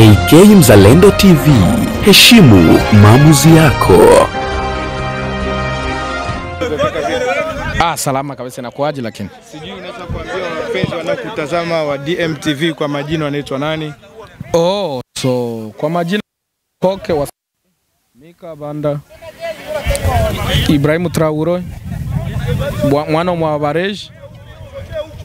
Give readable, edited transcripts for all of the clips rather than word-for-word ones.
AK Mzalendo TV, heshimu maamuzi yako. Salama kabisa, inakuaje lakini? Sijui unaweza kuambia wapenzi wanaokutazama wa DMTV kwa majina wanaitwa nani? Oh, so kwa majina Koke wa Mika Banda, Ibrahimu Traore, mwana wa Barej,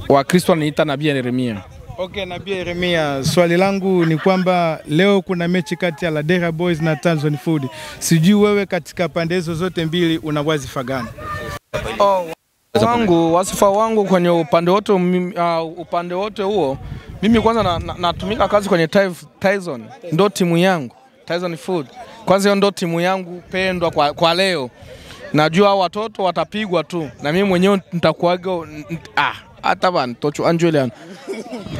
wa Kristo aniita Nabii Yeremia. Okay, Nabii Yeremia, swali langu ni kwamba leo kuna mechi kati ya Ladera Boys na Tyson Food. Sijui wewe katika pande hizo zote mbili una wazifa gani? Oh, wasifa wangu kwenye upande wote, upande wote huo, mimi kwanza natumika kazi kwenye Tyson, ndo timu yangu, Tyson Food. Kwanza hiyo ndo timu yangu pendwa kwa leo. Najua watoto watapigwa tu na mimi mwenyewe nitakuaga hata bana tocho Anjuelian.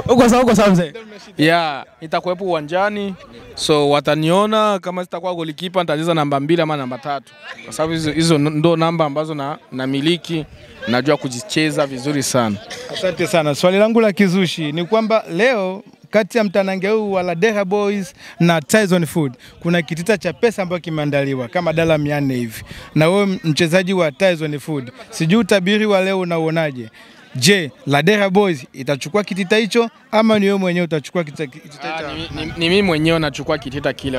Uko sawa mzee? Yeah, nitakuwepo uwanjani. So wataniona kama sitakuwa goalkeeper nitacheza namba 2 ama namba 3. Kwa sababu hizo ndo namba ambazo na miliki, najua kujicheza vizuri sana. Asante sana. Swali langu la kizushi ni kwamba leo kati ya mtanange huu wa Ladera Boys na Tyson Food kuna kitita cha pesa ambacho kimeandaliwa kama dola 400 hivi. Na wewe mchezaji wa Tyson Food, sijui utabiri wa leo unauonaje? Je, Ladera Boys itachukua kitita hicho ama ni wewe mwenyewe utachukua kitita hicho? Ni mimi mwenyewe nachukua kitita kile.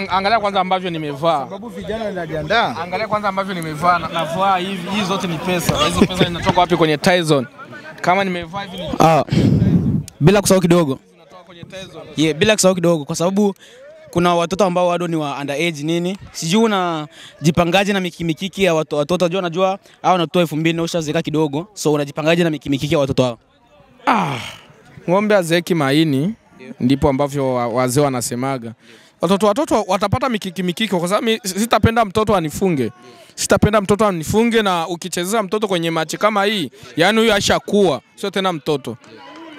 Angalia kwanza ambavyo nimevaa. Sababu vijana wanajiandaa. Angalia kwanza ambavyo nimevaa, navaa hivi, hizi zote ni pesa. Hizo pesa zinatoka wapi kwenye Tyson? Kama nimevaa hivi ni Bila kusahau kidogo. Zinatoka kwenye Tyson. Yeah, bila kusahau kidogo kwa sababu kuna watoto ambao bado ni wa underage nini. Sijui unajipangaje na mikimikiki ya watoto, najua hao wanatoa 2000 na ushazeka kidogo. So unajipangaje na mikimikiki ya watoto hao? Ng'ombe azeki maini, ndipo ambavyo wazee wanasemaga. Watoto watapata mikiki kwa sababu sitapenda mtoto anifunge. Sitapenda mtoto anifunge, na ukichezea mtoto kwenye machi kama hii, yani huyu ashakuwa, sio tena mtoto.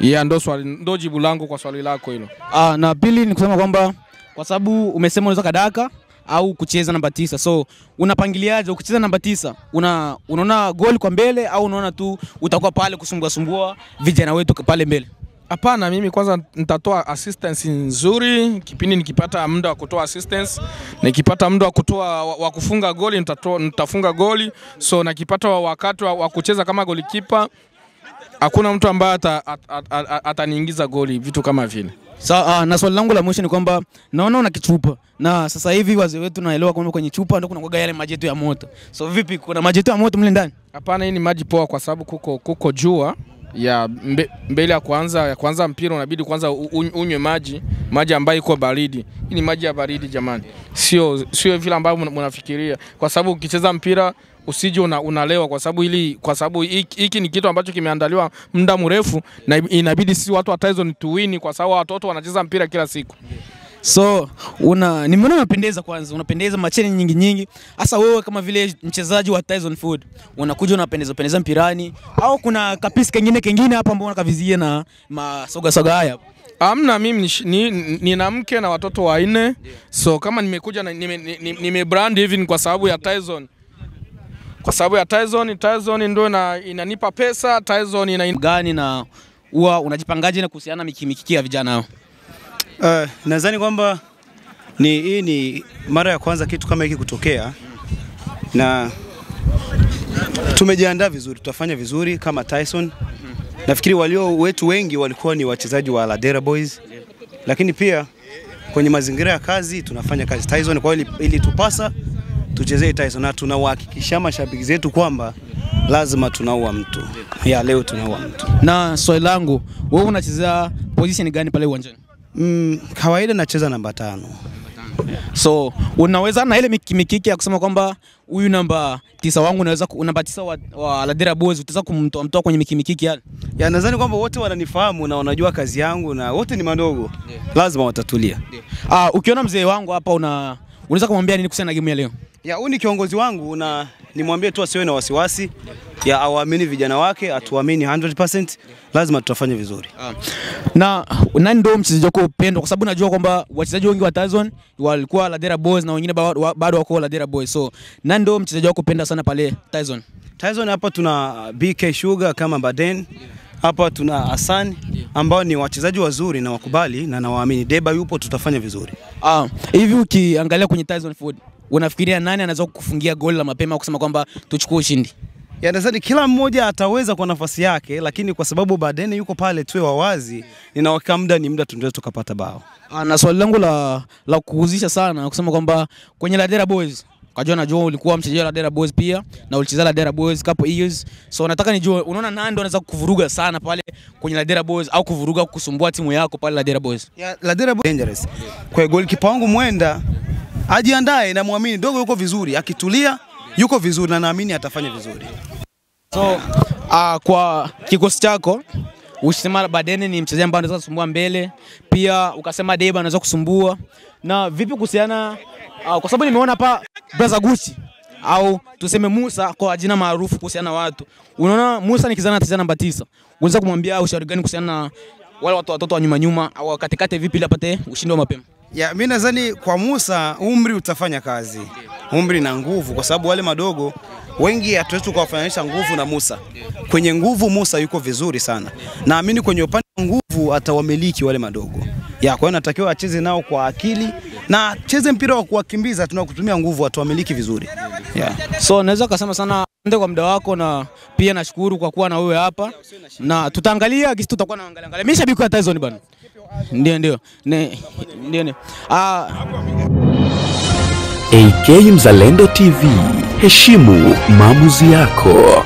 Yeah, ndo swali, ndo jibu langu kwa swali lako hilo. Na pili ni kusema kwamba kwa sababu umesema unaweza kadaka au kucheza namba 9. So unapangiliaje ukicheza namba 9? Unaona goal kwa mbele au unaona tu utakuwa pale kusumbua sumbua vijana wetu pale mbele? Hapana, mimi kwanza nitatoa assistance nzuri kipindi nikipata muda wa kutoa assistance, nikipata muda wa kutoa wa kufunga goli nitafunga goli. So nakipata wakati wa kucheza kama goalkeeper, hakuna mtu ambaye ataniingiza goli, vitu kama vile. So, na swali langu la mwisho ni kwamba naona una kichupa na sasa hivi wazee wetu naelewa kwamba kwenye chupa ndio kuna yale maji yetu ya moto. So vipi, kuna maji yetu ya moto mle ndani? Hapana, hii ni maji poa kwa sababu kuko jua ya mbele ya kuanza mpira unabidi kwanza unywe maji ambayo iko baridi. Hii ni maji ya baridi jamani. Sio vile ambavyo mnafikiria. Kwa sababu ukicheza mpira usije unalewa, kwa sababu hiki ni kitu ambacho kimeandaliwa muda mrefu na inabidi sisi watu wa Tyson tuwini kwa sababu watoto wanacheza mpira kila siku. So nimeona unapendeza kwanza, unapendeza macheni nyingi nyingi. Hasa wewe kama vile mchezaji wa Tyson Food, unakuja unapendeza mpirani au kuna kapisi kengine hapa ambao unakavizia na masoga soga haya? Amna, mimi nina mke na watoto 4. So kama nimekuja na nime brand hivi ni kwa sababu ya Tyson. Kwa sababu ya Tyson, Tyson ndio inanipa pesa, Tyson ina gani na huwa unajipangaje na kuhusiana mikimikiki ya vijana hao? Nadhani kwamba hii ni mara ya kwanza kitu kama hiki kutokea na tumejiandaa vizuri, tutafanya vizuri kama Tyson. Nafikiri walio wetu wengi walikuwa ni wachezaji wa Ladera Boys, lakini pia kwenye mazingira ya kazi tunafanya kazi Tyson, kwa hiyo ilitupasa tuchezee Tyson na tunawahakikishia mashabiki zetu kwamba lazima tunaua mtu. Ya leo tunaua mtu. Na swali langu, wewe unachezea position gani pale uwanjani? Kawaida nacheza namba 5. So unaweza na ile mikiki ya kusema kwamba huyu namba 9 wangu unaweza namba 9 wa Ladera Boys utaweza kumtoa kwenye mikiki yale? Ya nadhani kwamba wote wananifahamu na wanajua kazi yangu na wote ni madogo. Lazima watatulia. Ukiona mzee wangu hapa unaweza kumwambia nini kuhusiana na game ya leo? Ya huyu ni kiongozi wangu na nimwambie tu asiwe na wasiwasi. Ya awaamini vijana wake, atuamini 100%, lazima tutafanya vizuri. Na nani ndio mchezaji wako pendwa? Kwa sababu najua kwamba wachezaji wengi wa Tyson walikuwa Ladera Boys na wengine bado wako Ladera Boys. So nani ndio mchezaji wako pendwa sana pale Tyson? Tyson hapa tuna BK Sugar kama Baden. Hapa tuna Hassan ambao ni wachezaji wazuri na wakubali na nawaamini. Deba yupo, tutafanya vizuri. Hivi ukiangalia kwenye Tyson Food, unafikiria nani anaweza kukufungia goli la mapema kusema kwamba tuchukue ushindi? Ya, nadhani kila mmoja ataweza kwa nafasi yake, lakini kwa sababu Badene yuko pale, tuwe wawazi, nina uhakika muda ni muda tunaweza tukapata bao. Na swali langu la kuhuzisha sana kusema kwamba kwenye Ladera Boys, kajua najua ulikuwa mchezaji wa Ladera Boys pia na ulicheza Ladera Boys couple years. So nataka nijue unaona nani ndo anaweza kukuvuruga sana pale kwenye Ladera Boys au kuvuruga kusumbua timu yako pale Ladera Boys? Ya, Ladera Boys dangerous. Kwa hiyo goalkeeper wangu Mwenda ajiandae, na muamini dogo yuko vizuri, akitulia yuko vizuri na naamini atafanya vizuri. So kwa kikosi chako usisema Badene ni mchezaji ambaye anaweza kusumbua mbele, pia ukasema Deba anaweza kusumbua. Na vipi kuhusiana kwa sababu nimeona hapa Brother Gucci au tuseme Musa kwa jina maarufu kuhusiana na watu. Unaona Musa ni kijana anacheza namba 9. Unaweza kumwambia ushauri gani kuhusiana na wale watoto wa nyuma nyuma au katikati vipi ili apate ushindi wa mapema? Ya, mimi nadhani kwa Musa umri utafanya kazi. Umri na nguvu, kwa sababu wale madogo wengi hatuwezi kuwafananisha nguvu na Musa. Kwenye nguvu Musa yuko vizuri sana. Naamini kwenye upande wa nguvu atawamiliki wale madogo. Ya, kwa hiyo natakiwa acheze nao kwa akili na acheze mpira wa kuwakimbiza, tunakutumia nguvu atawamiliki vizuri. Yeah. So naweza kusema sana asante kwa muda wako na pia nashukuru kwa kuwa na wewe hapa. Na tutaangalia kisi tutakuwa na angalia. Mimi shabiki wa Tyson bana. Ndio ndio. Ndio ndio. AK Mzalendo TV, heshimu maamuzi yako.